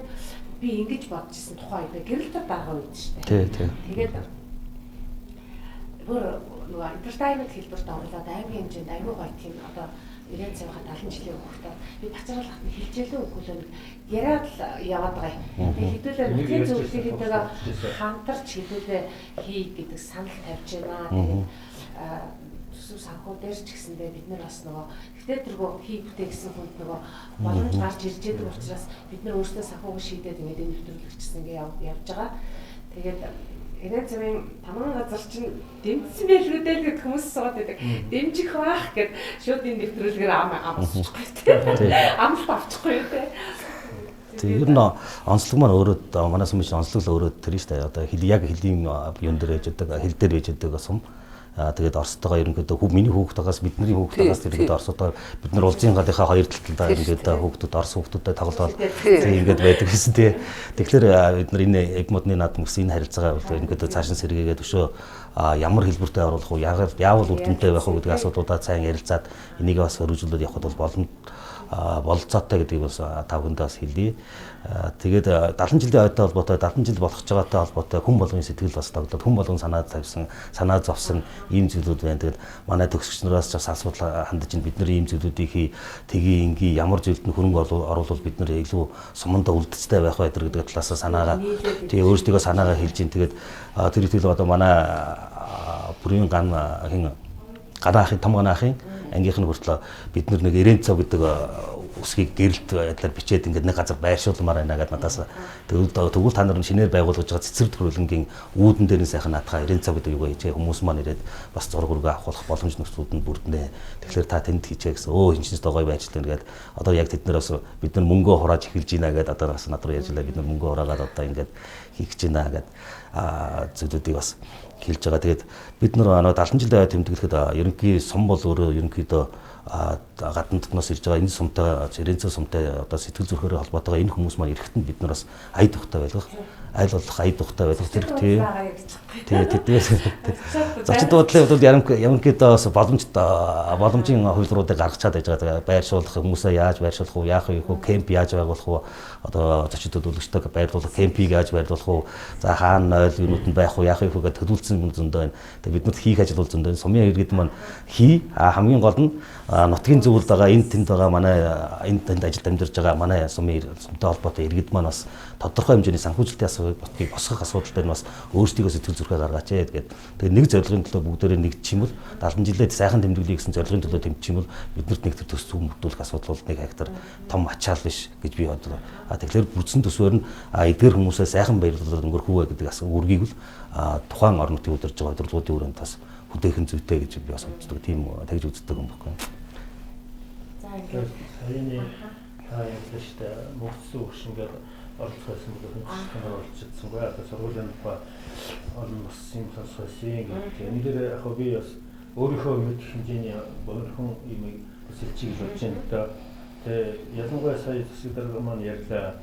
Speaker 4: би ингэж бодчихсон тухайн үед гэрэлтэр дарга үед шүү дээ.
Speaker 3: Тий, тий.
Speaker 4: Тэгээд бүр нөгөө entertainment хэлбэрт оруулаад аймгийн хэмжээнд аюу гоё тийм одоо 90 цавийнхаа 70 жилийн хүүхдээ би бацруулахад нь хэлжээлээ үгүй л нэг яриад л яваад байгаа юм. Тэгээ хэдүүлээ нутгийн зөвлөлийнхэнтэйгээ хамтарч хэдүүлээ хий гэдэг санал тавьж байна. Тэгээд төсөв санхүү дээр ч гэсэндээ бид нар бас нөгөө гэтээ тэргөө хий бүтээ гэсэн хүнд нөгөө боломж гарч ирж байдаг учраас бид нар өөрсдөө санхүүг шийдээд ингээд энэ нэвтрүүлэгчсэн ингээд явж байгаа. Тэгээд 90 цавийн тамган газар чинь дэмжсэн байлгүй дээ л гэд хүмүүс суугаад байдаг. Дэмжих баах гэд шууд энэ нэвтрүүлгээр амсчихгүй те. Амлалт авчихгүй юу те.
Speaker 3: Тэг ер нь онцлог маань өөрөө манай сум чинь онцлог л өөрөө тэр нь шүү дээ. Одоо хэл яг хөлийн юун дээр байж байгаа, хэл дээр байж байгаа сум. Тэгээд Оростойгоо ерөнхийдөө миний хүүхдээс бидний хүүхдээс ерөнхийдөө Оростой бид нар улзын галынхаа хоёр талдаа ерөнхийдөө хүүхдүүд Орос хүүхдүүдтэй тоглоод тийм ингээд байдаг гэсэн тий. Тэгэхээр бид нар энэ эд модны наадам гэсэн энэ харилцаагаа ерөнхийдөө цааш нь сэргээгээд өшөө ямар хэлбэртэй оруулах уу, яавал үр дүнтэй байх уу гэдэг асуудлуудаа сайн ярилцаад энийг бас өргөжлүүлээд явахад бол бололцоотой гэдгийг бас та бүхэндээ бас хэлье. Тэгээд 70 жилийн ойтой холбоотой 70 жил болох ч байгаатай холбоотой хүн болгоны сэтгэл бас тоглоод хүн болгон санаа тавьсан, санаа зовсон ийм зүйлүүд байна. Тэгээд манай төгсөгч нараас ч бас асуудал хандаж байна. Бид нар ийм зүйлүүдийг хий, тгий, инги ямар зүйлд нь хөрөнгө оруулвал бид нар илүү сумандаа үлдэлцтэй байх вэ гэдэг талаас санаагаа тий өөрсдийгөө санаагаа хэлж байна. Тэгээд тэр итгэл одоо манай бүрийн ган хин ганаахын том ганаахын ангийнх нь хүртэл бид нар нэг Эренцов гэдэг үсгийг гэрэлт байдлаар бичээд ингээд нэг газар байршуулмаар байна гэдээ надаас тэгвэл та нар шинээр байгуулж байгаа цэцэр төрөлнгийн үүдэн дээр нь сайхан наадхаа Эренцов гэдэг юугаа хийжээ хүмүүс маань ирээд бас зураг өргөө авах болох боломж нөхцлүүд нь бүрднэ. Тэгэхээр та тэнд хийжээ гэсэн. Өө хин ч гоё байж лээ гэдэг. Одоо яг тэд нараас бид нар мөнгөө хурааж эхэлж байна гэдээ одоо бас над руу ярьж лээ. Бид нар мөнгөө хураагаад одоо ингээд хийх гэж байна гэдээ зүйлүүдийг бас хэлж байгаа. Тэгээд бид нар 70 жилийн тэмдэглэхэд ерөнхий сум бол өөрөө ерөнхийдөө гадна дотноос ирж байгаа энэ сумтай Эренцов сумтай одоо сэтгэл зүрхээрээ холбоотойгоо энэ хүмүүс маань ирэхэд нь бид нар бас ая тухтай байлгах, аль болох ая тухтай байлгах тэр тий. Тий тэднээс зочин дуудлын бол ерөнхийдөө бас боломжийн хувилбаруудыг гаргачаад байж байгаа. Байршуулах хүмүүсээ яаж байршуулах уу, яах вэ, кемп яаж байгуулах уу, одоо зочин төлөвлөгчтэй байрлуулах кемпийг яаж байрлуулах уу, за хаана 0 юунууд нь байх уу, яах вэ гэдэг төлөвлөсөн юм зөндөө байна. Тэгээ бид нарт хийх ажил бол зөндөө. Сумын иргэд маань хий. Хамгийн гол нь нутгийн зөвлөлд байгаа энэ тэнд байгаа манай энэ тэнд ажилд амьдарч байгаа манай сумын сумтай холбоотой иргэд маань бас тодорхой хэмжээний санхүүжилтийн асуудлыг босгох асуудал дээр нь бас өөрсдийгөө сэтгэл зүрхээ гаргаач ээ гэдэг. Тэгээ нэг зорилгын төлөө бүгдээрээ нэгдчих юм бол 70 жилээ сайхан тэмдэглэе гэсэн зорилгын төлөө тэмдчих юм бол биднэрт нэг төр төс зүүн бүтүүлэх асуудал бол нэг хектар том ачаал биш гэж би бодлоо. А тэгэхээр бүрдсэн төсвөр нь эдгээр хүмүүсээ сайхан баярлуулаад өнгөрөх үү гэдэг үүргийг л тухайн орон нутгийн удирж байгаа удирдлагуудын өрөөнд бас хүлээх зүйтэй гэж би бас үздэг. Тийм тэгж үздэг юм баггүй.
Speaker 4: За ингээд
Speaker 2: саяны та ярьлаа шүү дээ. Мөгцсөн өгш ингээд оролцох байсан бол хүн оролцож чадсангүй. Одоо сургуулийн тухай олон бас юм сонсох юм гэдэг. Энэ дээр яг би бас өөрийнхөө мэдэх хэмжээний богинохон юмыг бас хэлчихье гэж бодож байна л да. Тэгээ ялангуяа сая засаг дарга маань ярьлаа.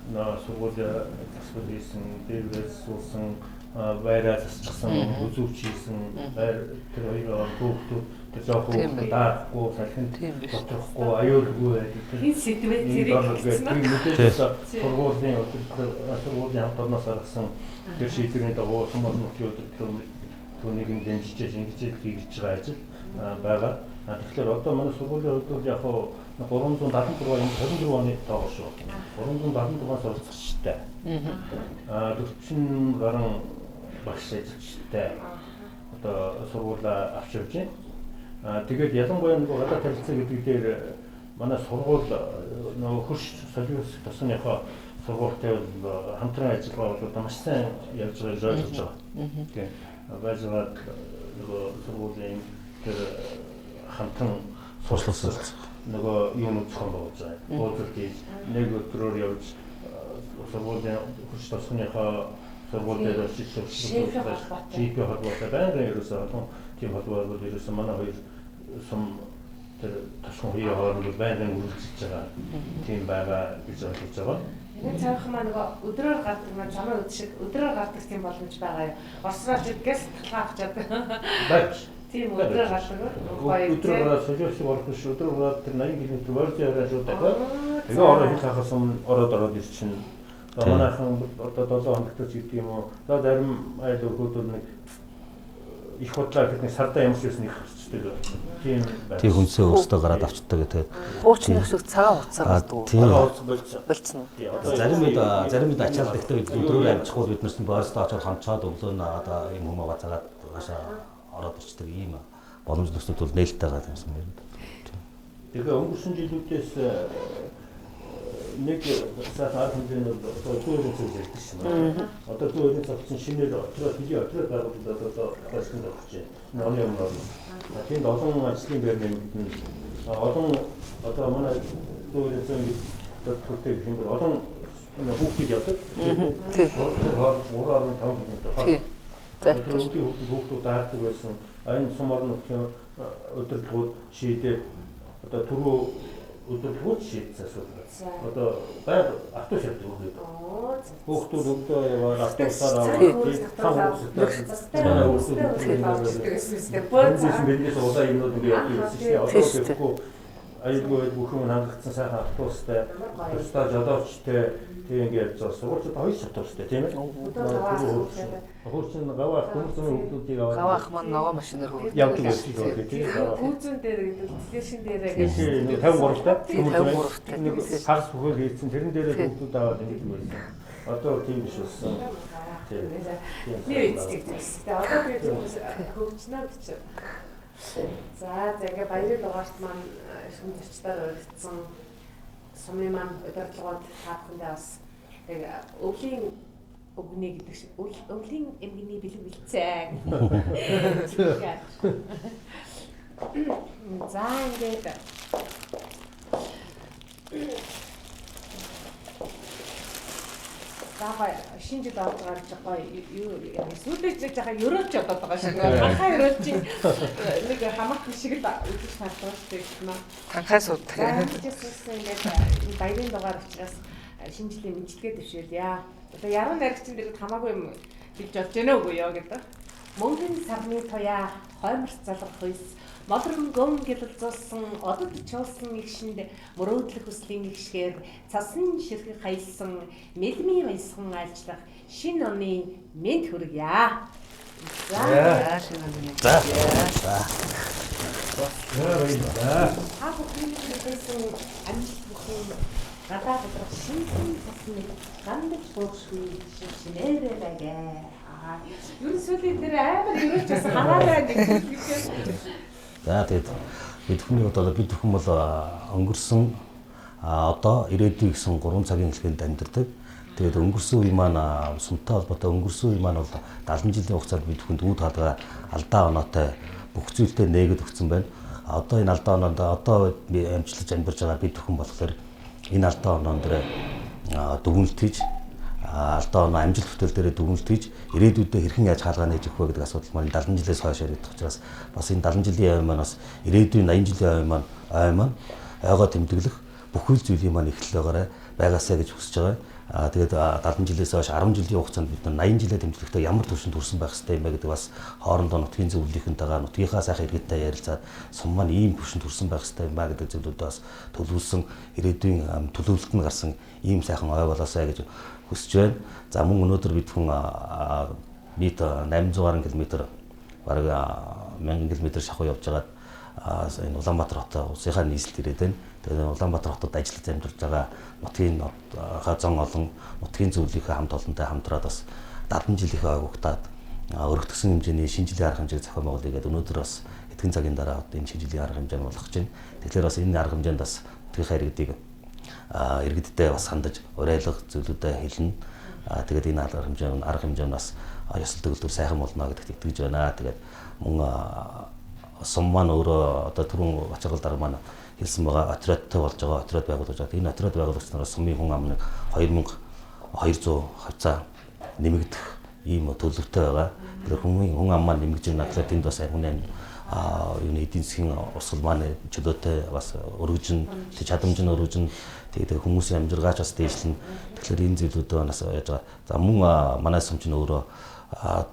Speaker 2: Нөө сургуулийн засвар хийсэн, дээрээс суусан, байраа засчихсан, үзүүч хийсэн, байр тэр хоёр хүүхдүүд тэр жоохон хүүхдүүд даахгүй, салхинд доторхгүй, аюулгүй байдаг.
Speaker 4: Тэр сэдвээ зэрэг
Speaker 2: мэдээж сургуулийн сургуулийн хамт олноос гаргасан тэр шийдвэрийн дагуу сум олон нутгийн удирдлага түүнийг нь дэмжиж ингэж хийж байгаа ажил байгаа. Тэгэхээр одоо манай сургуулийн хувьд бол яг 376 энэ 24 оны тоогоо шүү. 376 суралцагчтай. 40 гаруй багш ажилчтай одоо сургуулаа авч явж байна. Тэгээд ялангуяа нөгөө гадаад харилцаа гэдэг дээр манай сургууль нөгөө хөрш солиус тосныхоо сургуультай бол хамтран ажиллагаа бол одоо маш сайн явж байгааг ойлгож байгаа. Тийм. Байж байгаа нөгөө сургуулийн тэр хамтран сурчлалт нөгөө юм зохион байгуулж байгаа. Уулзалт хийж нэг өдрөөр явж сургуулийн хөрш тосныхоо сургууль дээр очиж ШИП холбоотой байнгын ерөөсөө олон тийм холбоо бол ерөөсөө манай хоёр сум тэр тосгон хоёрын хооронд байнгын үргэлжилж байгаа тийм байгаа гэж ойлгож байгаа.
Speaker 4: Энэ цаавхан маань нөгөө өдрөөр гардаг маань замын өд шиг өдрөөр гардаг тийм боломж байгаа юу? Орсрооч гээс талгаа авчаад.
Speaker 2: Байж.
Speaker 4: Тийм өдрөөр гардаг.
Speaker 2: Өдрөөр гараад солиос орох биш өдрөөр гараад тэр 80 км борж яваа шууд дахиад. Тэгээ ороо хил хахаас өмнө ороод ороод ирчин. Манайхан одоо 7 хоногт ч гэдэг юм уу. За зарим айл өрхүүд бол нэг их худлаа гэхэд нэг сардаа ямар ч байсан их гарчдаг. Тийм
Speaker 3: байна. Тийм хүнсээ өөрсдөө гараад авчдаг гэдэг.
Speaker 5: Хуучны шиг цагаан хуцаар болдгоо.
Speaker 2: Цагаан хуцар болцсон.
Speaker 5: Болцсон уу?
Speaker 3: Зарим үед ачаал дэхтэй үед өдрөөр амжихгүй бид нар чинь бойрстой очоод хонцоод өглөө нь одоо юм хүмүү бацаагаад хаашаа ороод ирчдэг ийм боломж нөхцөлд бол нээлттэй байгаа юмсан байна.
Speaker 2: Тэгэхээр өнгөрсөн жилүүдээс нэг сайхан арга хэмжээнд одоо зүүн цэг ярьдаг шин. Одоо зүүн цаг чинь шинээр отроо хөлийн отроо байгууллагад одоо байшинд орж байна. Энэ оны өмнө орно. Тэнд олон ажлын байр нэмэгдэнэ. Олон одоо манай зүүн цэг одоо төртэй гэх юм бол олон хүүхдүүд явдаг.
Speaker 5: Тийм.
Speaker 2: 3.5 км.
Speaker 5: Тийм.
Speaker 2: За. Хүүхдүүд даардаг байсан. Энэ сум орон нутгийн удирдлагууд шийдээд одоо түрүү Өдөртгөөч шийдсэн асуудал. Одоо байг автобус явдаг хөөе. Хүүхдүүд өглөө яваад автобусаар аваад цан биднээс улаан юмнууд ингэ явдаг байсан шүү дээ. Одоо тэгэхгүй аюулгүй бүх юм хангагдсан сайхан автобустай, тусдаа жолоочтой тийм ингэ явж байгаа. Сургуульд хоёр автобустай тийм ээ. Хөрчин гаваах төмөр зүүн хүүхдүүдийг аваад
Speaker 5: гаваах маань ногоо машинаар хөрөв
Speaker 2: явдаг байсан шүү дээ тийм.
Speaker 4: Гүүзэн дээр гэдэг телевизэн дээр гэж
Speaker 2: 53 та 53 та нэг хагас бүхэл хийцэн тэрэн дээрээ хүүхдүүд аваад ингэж байсан. Одоо тийм биш болсон. Тийм.
Speaker 4: Нэр эцдэг гэсэн. Тэгээ одоо тэгээд хөгжнөө гэж. За за ингээ баярын дугаарт маань шүн зочдоор уригдсан сумын маань удирдлагууд та бүхэндээ бас яг өвлийн өгнө гэдэг шиг өвлийн эмгэний бэлэг бэлцээ. За ингээд За шинэ жил орж гарч гоё юу сүүлээ жаахан өрөөч одоод байгаа шиг. Хахаа өрөөч нэг хамаатан шиг л үзэж таардаг шүү дээ гэх юм аа.
Speaker 5: Танхай суудаг.
Speaker 4: За ингээд энэ баярын дугаар учраас шинэ жилийн мэндчилгээ дэвшээлье. Одоо яруу найрагчин дэргэд хамаагүй юм хэлж болж гэнэ үгүй юу гэдэг. Мөнгөн сарны туяа хойморч залгах хүйс молрон гом гэлэлзуулсан одод чуулсан игшинд мөрөөдлөх хүслийн игшгээр цасан ширхэг хаялсан мэлмийн баясган айлчлах шинэ оны мэнд хүргье.
Speaker 5: За шинэ оны мэнд.
Speaker 3: За.
Speaker 2: За.
Speaker 4: Та бүхний хэлсэн амжилт бүхэн гадаа гадрах шинхэн цасны гандаж буушгүй шинээрээ байгээ. Аа ер нь сүүлийн дээр амар өрөөч бас хараарай нэг хэлсэн.
Speaker 3: За тэгээд бид бүхний одоо бид бүхэн бол өнгөрсөн одоо ирээдүй гэсэн 3 цагийн хэлхэнд амьдардаг. Тэгээд өнгөрсөн үе маань сумтай холбоотой өнгөрсөн үе маань бол 70 жилийн хугацаанд бид бүхэнд үүд хаалгаа алдаа оноотой бүх зүйлтэй нээгээд өгсөн байна. Одоо энэ алдаа оноонд одоо амжилтж амьдарч байгаа бид бүхэн болохоор энэ алдаа оноон дээр дүгнэлт хийж алдаа оноо амжилт бүтээл дээрээ дүгнэлт хийж ирээдүйдээ хэрхэн яаж хаалгаа нээж өгөх вэ гэдэг асуудал маань 70 жилээс хойш яригдах учраас бас энэ 70 жилийн ой маань бас ирээдүйн 80 жилийн ой маань ойгоо тэмдэглэх бүхэл зүйлийн маань эхлэл байгаарай байгаасаа гэж хүсэж байгаа. Тэгээд 70 жилээс хойш 10 жилийн хугацаанд бид нар 80 жилээ тэмдэглэхдээ ямар түвшинд хүрсэн байх ёстой юм бэ гэдэг бас хоорондоо нутгийн зөвлөлийнхэнтэйгээ нутгийнхаа сайхан иргэдтэй ярилцаад сум маань ийм түвшинд хүрсэн байх ёстой юм ба гэдэг зүйлүүдээ бас төлөвлөсөн ирээдүйн төлөвлөлт нь гарсан ийм сайхан ой болоосай гэж хүсэж байна. За мөн өнөөдөр бид хүн нийт 800 гаруй км бараг 1000 км шахуу явж байгаад энэ Улаанбаатар хотоо улсынхаа нийслэлд ирээд байна. Тэгээд Улаанбаатар хотод ажиллаж амьдарч байгаа нутгийн зон олон нутгийн зөвлөлийнхээ хамт олонтой хамтраад бас 70 жилийнхээ ойг угтаад өргөтгсөн хэмжээний шинэ жилийн арга хэмжээг зохион байгуулъя гэдэг өнөөдөр бас хэдхэн цагийн дараа энэ шинэ жилийн арга хэмжээ нь болох гэж байна. Тэгэхээр бас энэ арга хэмжээнд бас нутгийнхаа иргэдийг иргэдтэй бас хандаж уриалга зүйлүүдээ хэлнэ. Тэгээд энэ арга хэмжээ нь бас ёсол төгөлдөр сайхан болно гэдэгт итгэж байна. Тэгээд мөн сум маань өөрөө одоо түрүүн Бачаргал дарга маань хэлсэн байгаа отрядтай болж байгаа отряд байгуулж байгаа. Энэ отряд байгуулагч нараас сумын хүн ам нэг 2200 хавцаа нэмэгдэх ийм төлөвтэй байгаа. Тэгэхээр хүн ам маань нэмэгдэж байна. Тэгэхээр тэнд бас хүний юуны эдийн засгийн урсгал маань чөлөөтэй бас өргөжин, чадамж нь өргөжин, тэгээд хүмүүсийн амжиргаач бас дээшлэн. Тэгэхээр энэ зүйлүүдээ бас яаж байгаа. За мөн манай сум чинь өөрөө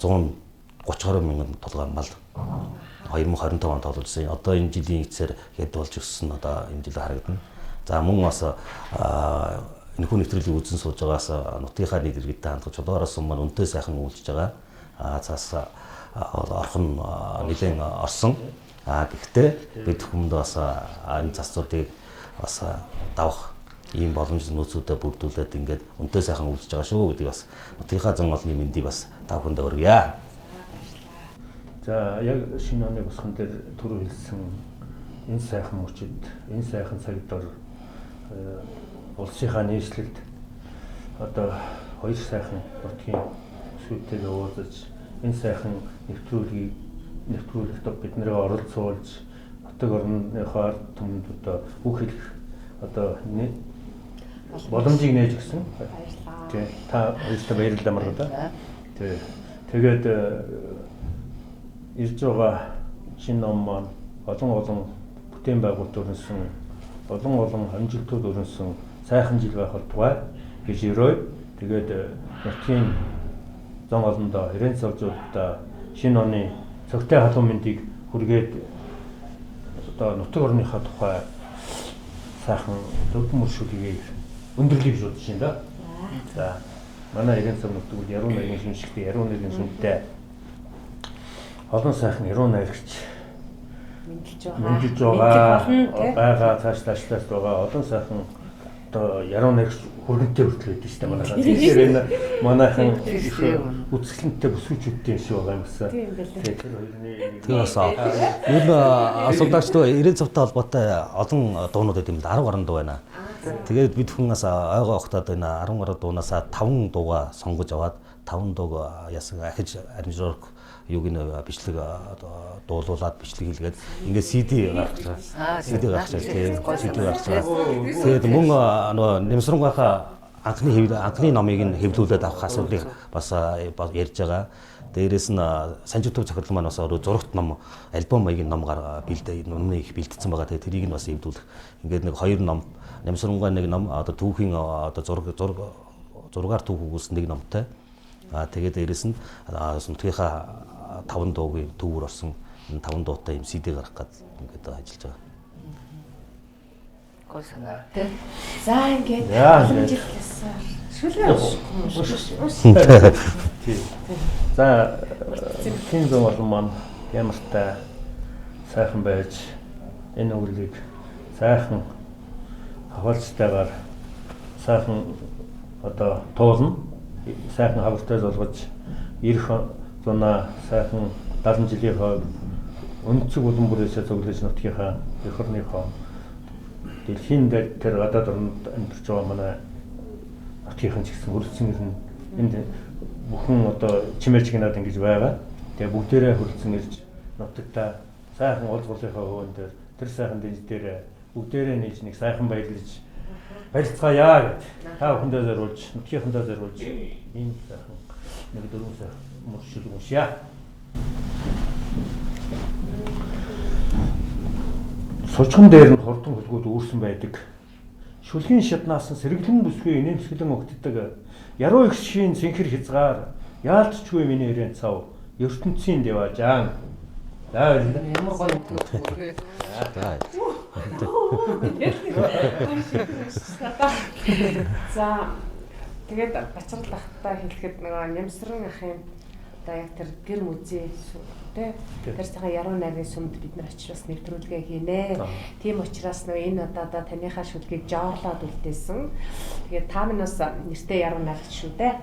Speaker 3: 130 гаруй мянган толгой мал 2025 онд тоолуулсан. Одоо энэ жилийн эцсээр хэд болж өссөн одоо энэ жил харагдана. За мөн бас энэхүү нэвтрүүлгийг үзэн сууж байгаас нутгийнхаа нийт иргэдтэй хандгаж чулуугаараа сум маань үнэтэй сайхан үйлчилж байгаа. Цаас орхон нэлээд орсон. Гэхдээ бид хүмүүнд бас энэ засцуудыг бас давах ийм боломж нөөцүүдэд бүрдүүлээд ингээд үнэтэй сайхан үйлчилж байгаа шүү гэдгийг бас нутгийнхаа зон олонний мэндийг бас та бүхэндээ өргөе.
Speaker 2: За яг шинэ оны босгон дээр түрүү хэлсэн энэ сайхан мөчид, энэ сайхан цаг дор улсынхаа нийслэлд одоо хоёр сайхан нутгийн сүйтэйгээ уулзаж энэ сайхан нэвтрүүлэгт бид нарыг оролцуулж нутаг орныхоо ард түмэнд одоо үг хэлэх одоо боломжийг нээж өгсөн.
Speaker 4: Баярлалаа.
Speaker 2: Тий. Та хоёртой баярлалаа маргадаа. Тий. Тэгээд ирж байгаа шинэ ном маань олон бүтээн байгуулалт өрнөсөн олон амжилтууд өрнөсөн сайхан жил байх болтугай гэж өрөөе. Тэгээд нутгийн зон олондоо Эрээн цавчуудаа шинэ оны цогтой халуун мэндийг хүргээд одоо нутаг орныхоо тухай сайхан төвдөн мөршүүлгийг өндөрлөе гэж бодож байна да. За манай Эрээн цав нутаг яруу найргийн шүншигтэй, яруу найргийн сүмтэй олон сайхан яруу найрагч
Speaker 4: мэндэлж байгаа.
Speaker 2: Байгаа цааш цаашлаас байгаа олон сайхан одоо яруу найрагч хөргөнтэй хүртэл байдаг шүү дээ манайхан. Тэгэхээр энэ манайхан үзэсгэлэнтэй бүсгүүчүүдтэй юм шиг байгаа юм гэсэн.
Speaker 4: Тийм
Speaker 2: тэр хоёрны
Speaker 3: тэр бас ер нь асуултаач төө 90 цавтай холбоотой олон дуунууд байт юм л 10 гаруй дуу байна. Тэгээд бид хүн бас ойгоо огтоод энэ 10 гаруй дуунаас 5 дууга сонгож аваад 5 дууг ясан ахиж аранжировк юуг нь бичлэг дуулуулад бичлэг хийлгээд ингээд CD гаргаж байгаа. CD гаргаж байгаа тийм CD гаргаж байгаа. Тэгээд мөн нөгөө Нэмсрангийнхаа анхны номыг нь хэвлүүлээд авах асуудлыг бас ярьж байгаа. Дээрээс нь Санжив төв зохиолын маань бас өөрөө зурагт ном, альбом маягийн ном номны их бэлдсэн байгаа. Тэгээд тэрийг нь бас хэвлүүлэх. Ингээд нэг хоёр ном, Нэмсрангай нэг ном, одоо түүхийн одоо зургаар түүх өгүүлсэн нэг номтой. Аа тэгээд дээрээс нь нутгийнхаа 5 дуугийн төвөр орсон энэ 5 дуутай юм CD гаргах гээд ингээд ажиллаж байгаа.
Speaker 5: Гой санаа тий.
Speaker 4: За ингээд боломжтой ясаар шүлгээ унших.
Speaker 2: Тий. За хин зам олон маань ямартай сайхан байж энэ өглийг сайхан хаваалцтайгаар сайхан одоо туулна. Сайхан хавартай зулгаж ирэх зунаа сайхан 70 жилийн хойно өнцөг улам бүрээсээ цуглаж нутгийнхаа эх орныхоо дэлхийн дээр тэр гадаад оронд амьдарч байгаа манай нутгийнхан ч гэсэн хөрөлдсөн ирнэ. Энд бүхэн одоо чимээ чигнаад ингэж байгаа. Тэгээ бүгдээрээ хөрөлдсөн ирж нутагта сайхан уулз гулынхаа хөвөн дээр тэр сайхан дэнж дээр бүгдээрээ нийлж нэг сайхан баярлаж баярлцгаая гэд та бүхэндээ зориулж нутгийнхандаа зориулж ийм сайхан нэг дөрвөн сайхан мөршил уншъя. Сужган дээр нь хурдан хөлгүүд үүрсэн байдаг. Шүлгийн шатнаас нь сэргэлэн бүсгүй инээмсэглэн өгддөг. Яруу их шийн цэнхэр хязгаар яалтчгүй миний эрээн цав ертөнцийн деважаан. За
Speaker 5: ямар гоё юм.
Speaker 3: За.
Speaker 4: За тэгээд Бачрал ахтай хэлэхэд нөгөө Нямсран ахын одоо яг тэр гэр музей тий тэр сайхан яруу найргийн сүмд бид нар очиж бас нэвтрүүлгээ хийнэ. Тийм учраас нөгөө энэ удаадаа таныхаа шүлгийг жоорлоод үлдээсэн. Тэгээд та минь бас нэртэй яруу найрагч шүү дээ.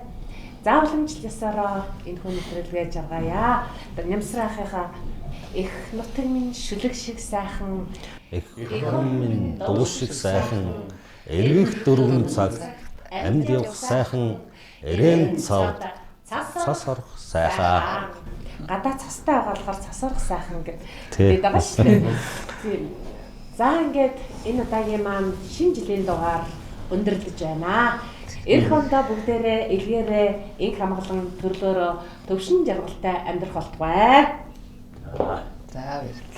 Speaker 4: За уламжлал ёсороо энэ хүн нэвтрүүлгээ жаргая. Одоо Нямсран ахынхаа эх нутаг минь шүлэг шиг сайхан,
Speaker 3: эх орон минь дуу шиг сайхан, эргэх дөрвөн цаг амьд явах сайхан, эрээн цавд цас орох сайхан.
Speaker 4: Гадаа цастай байгаа болохоор цас орох сайхан гэдэг байгаа шүү дээ. Тийм. За ингээд энэ удаагийн маань шинэ жилийн дугаар өндөрлөж байна. Эх ондоо бүгдээрээ элгээрээ инх хамгалан төрлөөрөө төвшин жаргалтай амьдрах болтугай.
Speaker 5: За баярлалаа.